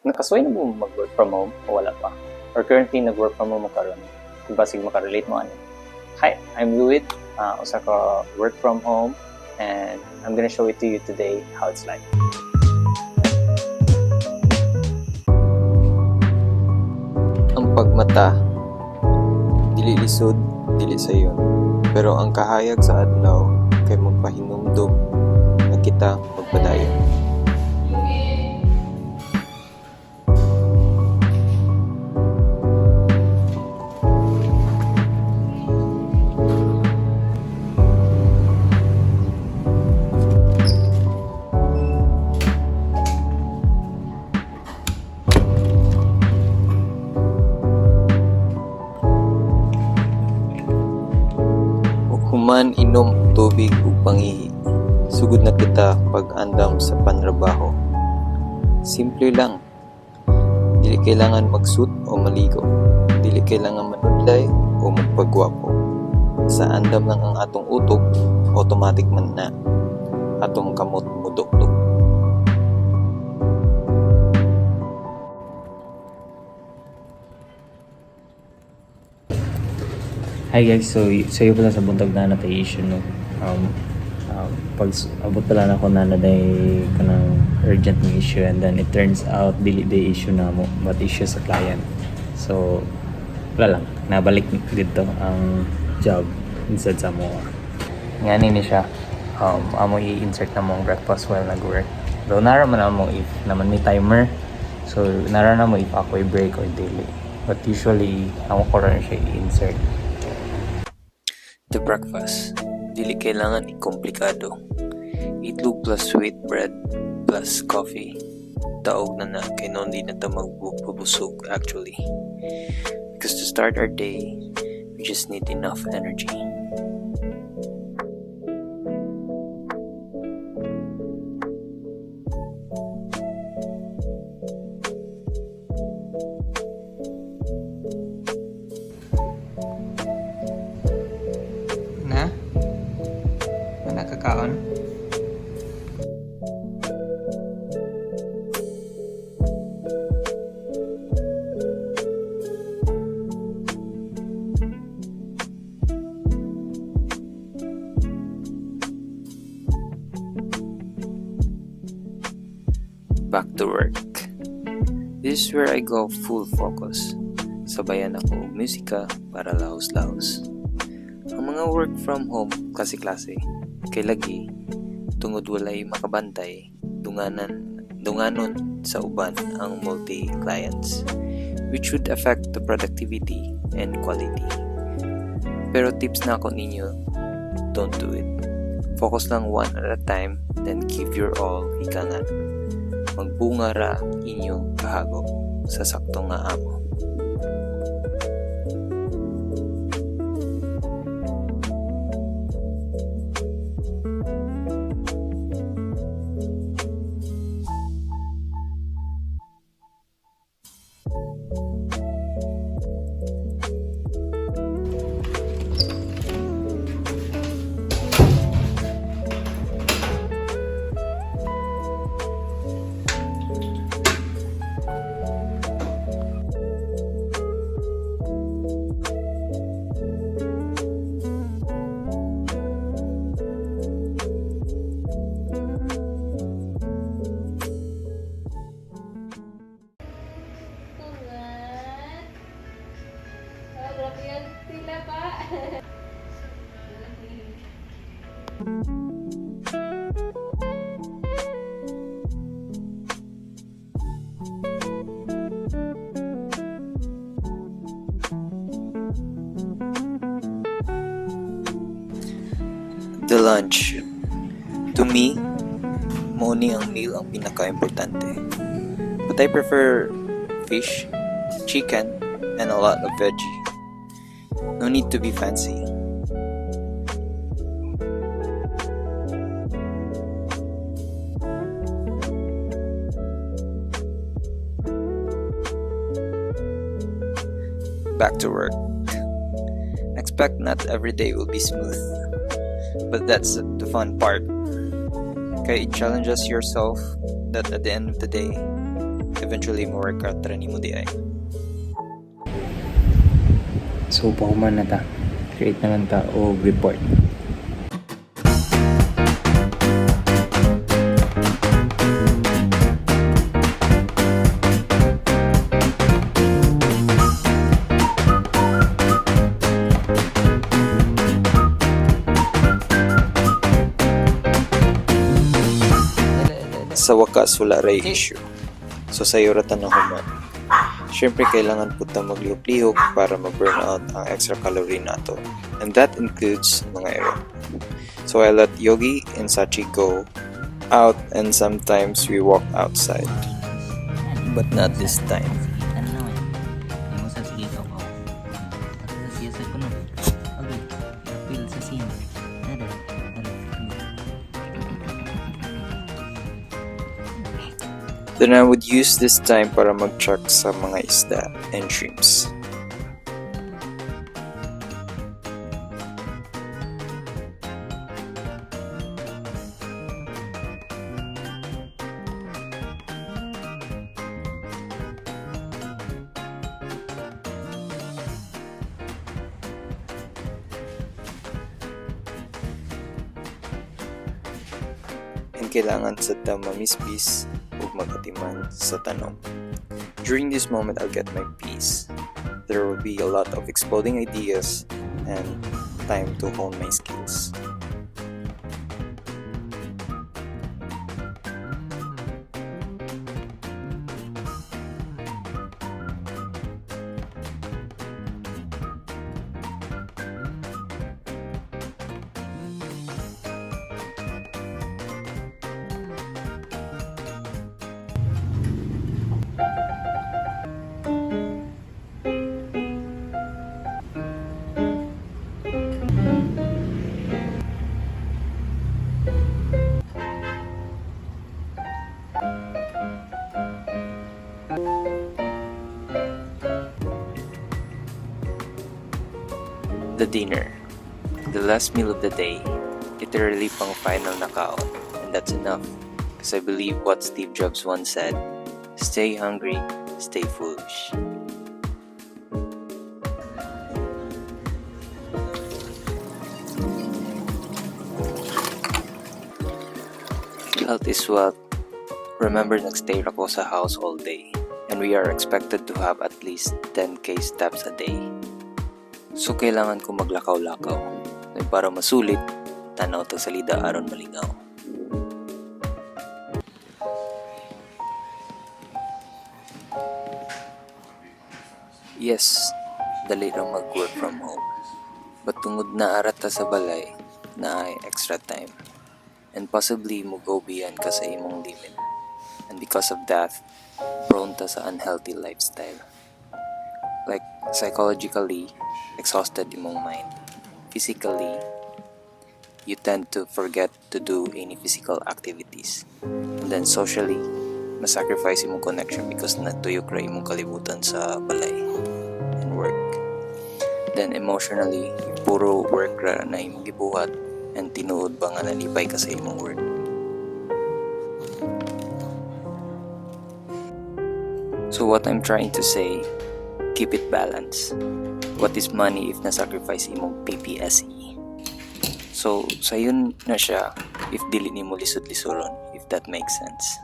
Nakasuway na mo mag-work from home o wala pa? Or currently nag-work from home mo karon? Kung basig makarelate mo ani. Hi, I'm Luit, usa ka work from home, and I'm gonna show it to you today how it's like. Ang pagmata, dili lisod, dili sayon, pero ang kahayag sa adlaw kay magpahinumdom nga kita magpadayon. Human inom og tubig ug pangihi, sugod na kita pag-andam sa panrabaho. Simple lang. Dili kailangan mag-suit o maligo. Dili kailangan manudlay o magpagwapo. Sa andam lang ang atong utok, automatic man na atong kamot modukdok. Hi guys, so sa iyo pala sa buntag na natay issue, no. Pag abot pala na ako na naday kanang urgent nga issue, and then it turns out dili day issue na mo but issue sa client. So wala lang, nabalik dito ang job instead sa mo. Ngani ni siya, amo i-insert na mo ang breakfast while nag-work. Though nara man mo if naman may timer. So nara na mo if ako break or dili. But usually amo ko rin siya i-insert. The breakfast, dili kailangan ikomplikado. Itlog plus sweet bread plus coffee. Taog na na kay no di na ta magpabusog actually. Because to start our day, we just need enough energy. Na? Na nakakaon? Back to work. This is where I go full focus. Sabayan ako og musika para lahos-lahos. Ang mga work from home klase-klase. Kay lagi, tungod walay makabantay, dunganon sa uban ang multi-clients, which would affect the productivity and quality. Pero tips na ako ninyo, don't do it. Focus lang one at a time, then give your all, ika nga. Magbunga ra inyong kahago sa sakto nga amo. Tungan. Oh, grabe yan sila pa. The lunch. To me, mao ni ang meal ang pinaka-importante. But I prefer fish, chicken, and a lot of veggie. No need to be fancy. Back to work. Expect not every day will be smooth, but that's the fun part. Okay, it challenges yourself that at the end of the day, Eventually, mo-workout ra nimo diay. So, pahuman na ta. Create na lang ta og report. Sa wakas, wala ray issue. So sayo ra ta nahuman. Siyempre, kailangan pud ta maglihok-lihok para ma-burn out ang extra calorie nato. And that includes mga iro. So I let Yogi and Sachi go out and sometimes we walk outside. But not this time. Ano eh. Yung sa sige ka ko. Siya sa kuno. Okay. Appeal sa scene. Nada. Nada. Then I would use this time para mag-check sa mga isda and shrimps. And kailangan sa ta mamisbis ug magatiman sa tanom. During this moment, I'll get my peace. There will be a lot of exploding ideas and time to hone my skills. The dinner. The last meal of the day. Literally pang final na kaon. And that's enough. Because I believe what Steve Jobs once said: "Stay hungry, stay foolish." Health is wealth. Remember, nagstay ra ko sa house all day. And we are expected to have at least 10K steps a day. So kailangan ko maglakaw-lakaw. Ay para masulit, tanaw ta salida aron malingaw. Yes, dali ra mag-work from home. But tungod naa ra ta sa balay, naay extra time. And possibly mo go beyond ka sa imong limit. And because of that, prone ta sa unhealthy lifestyle. Like, psychologically, exhausted imong mind. Physically, you tend to forget to do any physical activities. And then socially, masacrifice imong connection because nagtuyok ra imong kalibutan sa balay and work. Then emotionally, puro work ra na imong gibuhat and tinuod ba nga nalipay ka sa imong work? So what I'm trying to say, keep it balanced. What is money if na-sacrifice imong PPSE? So, sayon na siya if dili nimo lisod-lisuron, if that makes sense.